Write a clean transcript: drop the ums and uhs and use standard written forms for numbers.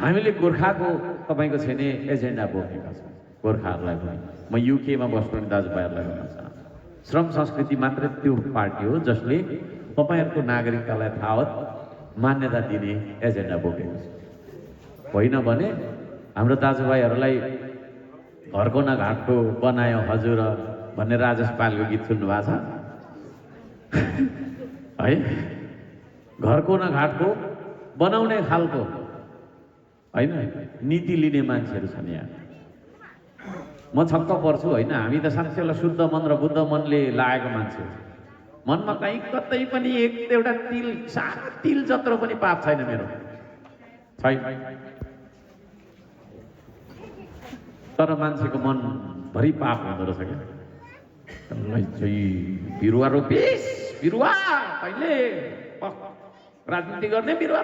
हामीले गोर्खाको तपाईँको छैन एजेन्डा बोकेका छौँ गोर्खाहरूलाई पनि। म युकेमा बस्ने दाजुभाइहरूलाई भन्न चाहन्छु श्रम संस्कृति मात्र त्यो पार्टी हो जसले तपाईँहरूको नागरिकतालाई थावत मान्यता दिने एजेन्डा बोकेको छ। होइन भने हाम्रो दाजुभाइहरूलाई घरको न घाटको बनायो हजुर भन्ने राजेश पालको गीत सुन्नु भएको छ है? घरको न घाटको बनाउने खालको होइन नीति लिने मान्छेहरू छन् यहाँ। म छक्क पर्छु होइन। हामी त साँच्चै शुद्ध मन र बुद्ध मनले लागेको मान्छे मनमा कहीँ कतै पनि एउटा तिल सानो तिल जत्रो पनि पाप छैन मेरो छैन। तर मान्छेको मन भरि पाप हुँदो रहेछ क्या। चाहिँ बिरुवा रोपिस बिरुवा कहिले राजनीति गर्ने बिरुवा